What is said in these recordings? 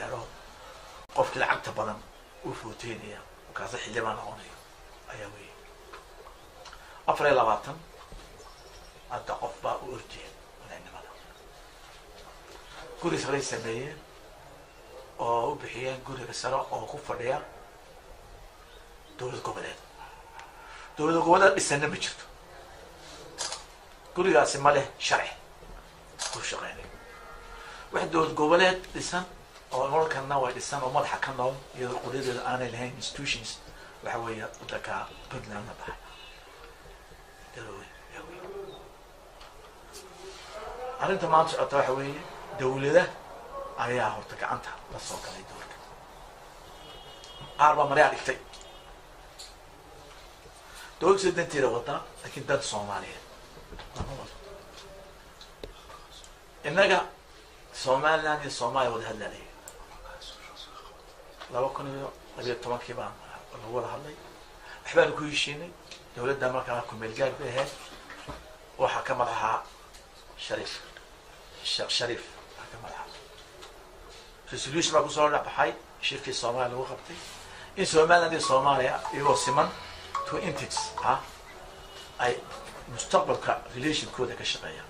gaadho, qofkii lacagta badan u footeynaya, kaasa xildhibaan noqonayo ayaa weeye. 24 hadda qof baa u ordaya madaxnimada. Guri saray sameeyeen oo u bixiyeen guriga sare oo ku fadhiya dowlad goboleed. Dowlad goboleed dhisanna ma jirto, gurigaasi ma leh sharci ku shaqeynayo. Wax dowlad goboleed dhisan oo nololkana way dhisan oo madaxa ka nool iyadoo qolyadeeda aanay lahayn institutions, waxa weeye wadanka Puntland la baxay Garowe ayaa weeye. Arrinta maanta socota waxa weeye dowlada ayaa horta gacanta la soo galay doorka, qaar baa maryaa dhigtay dowladda sida danteeda wadaa, laakiin dad Soomaaliyeed lama wado. Innaga Somaliland iyo Soomaaliya wada hadlalaya 2012-kii baan lagu wada hadlay, waxbaanu ku heshiinay. Dowladda markaa kumeel gaar bay ahayd, waxaa ka madaxaa Shariif Sheekh Shariif waxaa ka madaxa. Resolution baa kusoo dhexbaxay shirkii Soomaaliya lagu qabtay in Somaliland iyo Soomaaliya iyagoo siman, two entities ah, ay mustaqbalka relationkooda ka shaqeeyaan.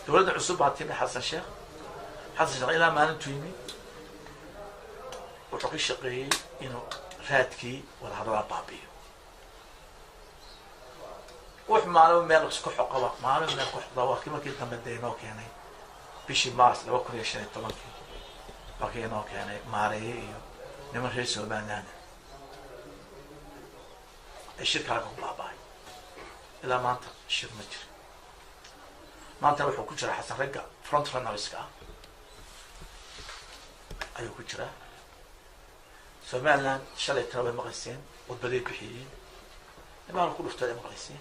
Dowladda cusub baa timi, Xasan Sheekh. Xasan Sheekh ilaa maalintuu yimi wuxuu ka shaqeeyey inuu raadkii wadahadalaa baabi'iyo. Wux maalimo meel isku xoqaba, maalimo meel ku xoqda. Waa kii markii dambe dee inoo keenay bishii Mars 2015-kii, markii inoo keenay Maareeye iyo niman reer Somaliland ee shirka halka ku baaba'ay. Ilaa maanta shir ma jiro. Maantana wuxuu ku jiraa Xasan ragga front runnerska ah ayuu ku jiraa. Somaliland shalay tana way maqlayseen, khudbaday bixiyeen, nimaana ku dhuftay ay maqlayseen.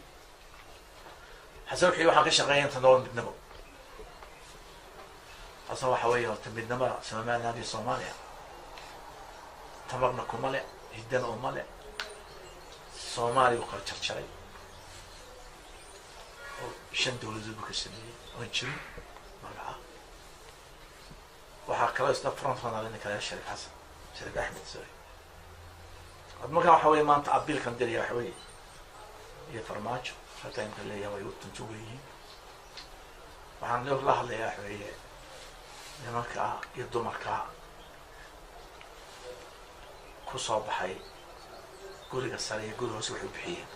Xasan wuxuu waxaan ka shaqeeya inta nool midnimo. Xasan waxa weeye horta midnimada Somaliland iyo Soomaaliya tamarna kuma le, hiddana uma le. Soomaaliya uu kala jarjaray oo shan dowladood buu ka sameeyey oon jirin magaca. Waxaa kaloo isna front runner ninka kale, Shariif Xasan, Shariif Axmed, sorry. Markaa waxa weeye maanta abiilkan diraya waxa weeye iyo Farmaajo ragga imka leeyahay way u tuntuga yihiin. Waxaan la hadlayaa waxa weeye nimanka iyo dumarka ku soo baxay guriga sare iyo guriga hoose waxay u bixiyeen.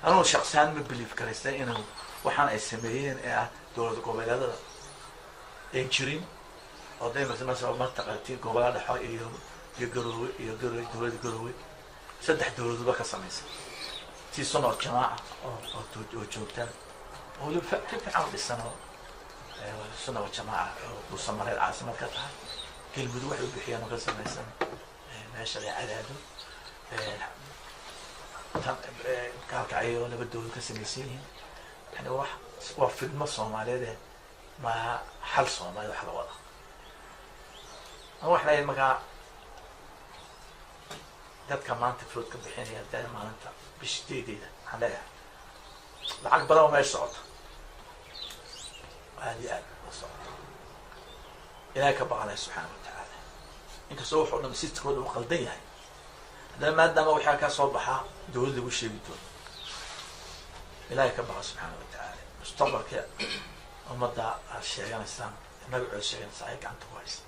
Anugu shaqsihaan ma believe karaysta inuu waxaan ay sameeyeen ee ah dowlad goboleedada een jirin oo day mataqaantiin gobolada dhexo iyo Garoowe iyo Garoowe, dowladda Garoowe saddex dowladoodba ka samaysan, tii Sunor Jamaaca oo joogta oo weliba si fiican u dhisan oo Sunna wa Jamaaca oo Dhuusamareed caasimad ka tahay, Galmudug waxay u bixiyeen oo ka samaysan meesha la Cadaado, tan Gaalkacyo laba dowlad ka samaysan yihiin. Yani wax waa fidmo Soomaaliyeed ee maaha xal Soomaaliya wax la wada. Ama wax leeyahay markaa dadka maanta vote ka bixinaya dee maalinta bish 8-deeda, waxaan leeyahay lacag badan oo meesha socota, aada iyo aad la socota. Ilaahay ka baqanaya subxaana wa tacaala. Inkastoo wuxuu dhan systemkooda uu qaldan yahay, haddana maadaama waxaa kaa soo baxaa dowlad lagu sheegi doono, Ilaahay ka baqa subxaana wa tacaala. Mustaqbalka ummadda aad sheeganaysaan, magacooda sheeganaysaa, ay gacanta ku haysa.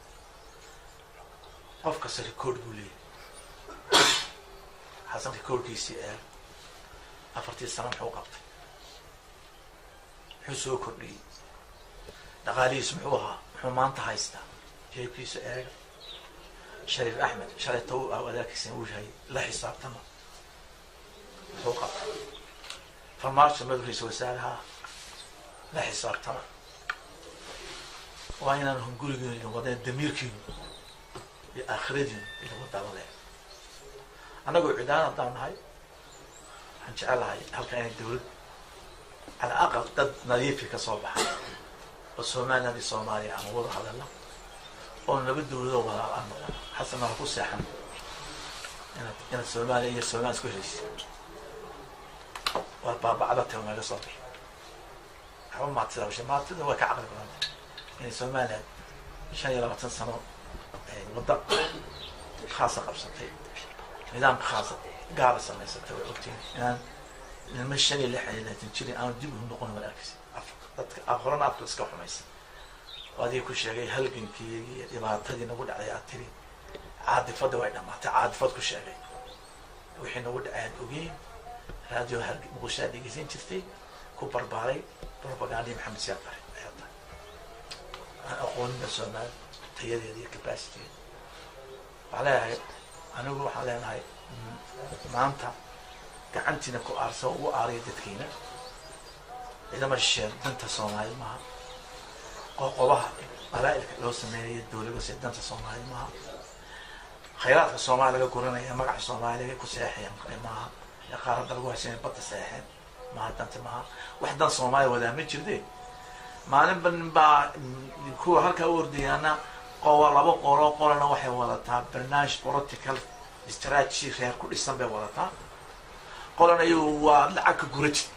Qof kasta record buu leeyahay. Xasan recordkiisii ee 4-tii sano muxuu qabtay, muxuu soo kordhiyey, dhaqaalihiis muxuu ahaa, muxuu maanta haystaa, jeebkiisa eega. Shariif Axmed shalay taw wadaagkiisa uu yahay la xisaabtama, muxuu qabtay. Farmaajo madaxiisa wasaaraha la xisaabtama. Waa inaan hungurigiinu idin wadeen, damiirkiinu iyo aakhiradiinu idin wadaba leh. Annagoo cidaan haddaan nahay, waxaan jecelahay halkan inay dowlad cala aqal dad nadiifi ka soo baxa oo Somaliland iyo Soomaaliya aan wada hadalno oo laba dowladoo walaal aan noqono. Xasanna ha ku seexan inaad Soomaaliya iyo Somaliland isku helaysid. Waa baabacda tahay naga soo bixi waxba maatida. Maatida way ka caqli badanta. Inay Somaliland 25 sano wadda khaasa qabsatay, nidaam khaasa gaara samaysatay, way ogtihiin. Inaan nima 25 jirin aanu dib u noqon, wala arkaysa dadka horena afka iska xumaysa. Adiga ku sheegay halgankii iyo dhibaatadii nagu dhacday, aad tiri caadifadda way dhamaatay, caadifad ku sheegay wixii nagu dhacay aad ogeyn. Raadiyo Muqdisho aad dhegeysan jirtay, ku barbaaray propagandii Maxamed Siyaad Bare ayaa tahay, aan aqoonina Soomaali tayadeeda iyo capacitygeeda. Waxaan leeyahay anigu, waxaan leenahay maanta gacantiina ku aarsa, ugu aaraya dadkiina. Ciidama shisheer danta Soomaali maaha, qoqobaha qabaa'ilka loo sameynaya dowlada danta Soomaali maaha, khayraadka Soomaaliya laga guranaya magaca Soomaaliya ku seexeen maaha, ee qaaradda lagu haysanaya badda seexeen maaha, danta maaha. Wax dan Soomaaliya wadaa ma jirde. Maalinba nin baa kuwa halkaa u ordayaana qowa laba qolo, qolana waxay wadataa barnaamij political strategy reer ku dhisan bay wadataa, qolana iyagu waa lacag ka guratid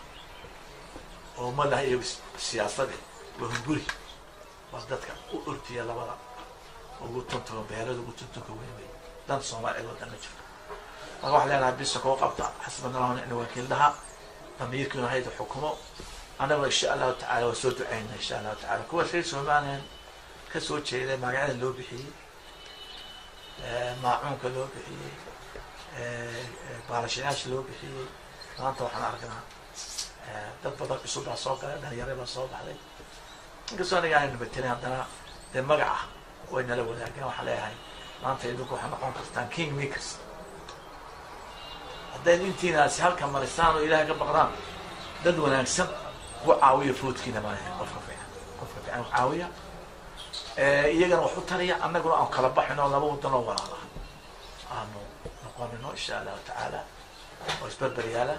oo ma laha iyagu siyaasade, waa hunguri. Waa dadka u ortiya labada ugu tuntuka beerada, ugu tuntunka weyn wey. Dan Soomaaliya wadan ma jirto. Marka waxaan leenahay bisa koo qabta, xasbana allahu nicma wakiil dhaha, damiirkiina hayda xukumo. Annaga insha Allahu tacala waa soo duceyna insha Allahu tacala kuwa reer Somaliland ka soo jeeday, magacyada loo bixiyey, maacuunka loo bixiyey, baalashayaasha loo bixiyey. Maanta waxaan aragnaa dad badan cusub baa soo galay, dhalinyaro baa soo baxday, inkastoo aniga aanu matelin, haddana dee magaca way nala wadaageen. Waxaan leeyahay maanta idinku waxaa noqon kartaan king makers hadday intiinaasi halka marisaan oo Ilaahay ka baqdaan. Dad wanaagsan ku caawiya foodkiina maaha, qofka fiican, qofka fiican ku caawiya, iyagana wax u tariya. Annaguna aan kala baxino, laba wadan oo walaala aanu noqonino insha Allahu tacaala oo isberber yaala.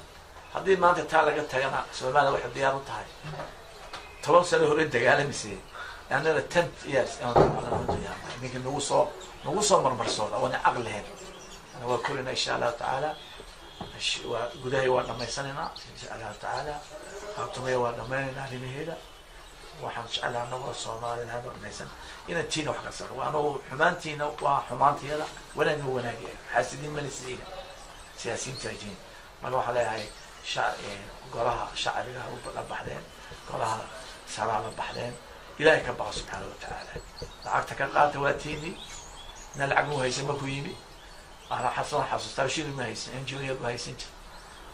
Haddii maanta taa laga tagana, Soomaaliya waxay diyaar u tahay 10 sano hore dagaalamisay, another 10 years ninka nagu soo marmarsooda oona caqli lahayn. Ana waa korina insha Allahu tacaala, waa gudahay waa dhamaysanaynaa insha Allahu tacaala, Khaatumaya waa dhamaynaynaa arrimaheeda. Waxaan jeclaha anagoo Soomaaliland oo dhamaysan inaan tiina wax ka saro. Anagu xumaantiina waa xumaantiyada, wanaagna wanaagaya, xaasidiin malisiina siyaasiyiinta ajiin. Marka waxaan leeyahay golaha shacbiga la baxdeen, golaha saraa la baxdeen, Ilaahay ka baqa subxaana watacaala. Lacagta ka qaata, waa tiini na lacag mu haysan markuu yimi. Ana xasan xasuustaa, shilin ma haysan, engineer ma haysan jir.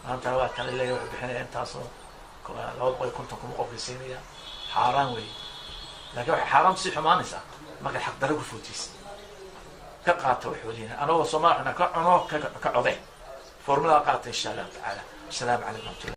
Maantana waa tan leeyahay wuxuu bixinaya intaasoo 250 kuma qofka siinaya, xaaraan wey. Laakiin waxay xaaraam sii xumaanaysaa markaad xaqdarro ku footaysa. Ka qaata waxooliina, anagoo Soomaali ka cuno ka codeen formulada qaata insha Allahu tacaala. Asalaamu calaykum raxmatullah.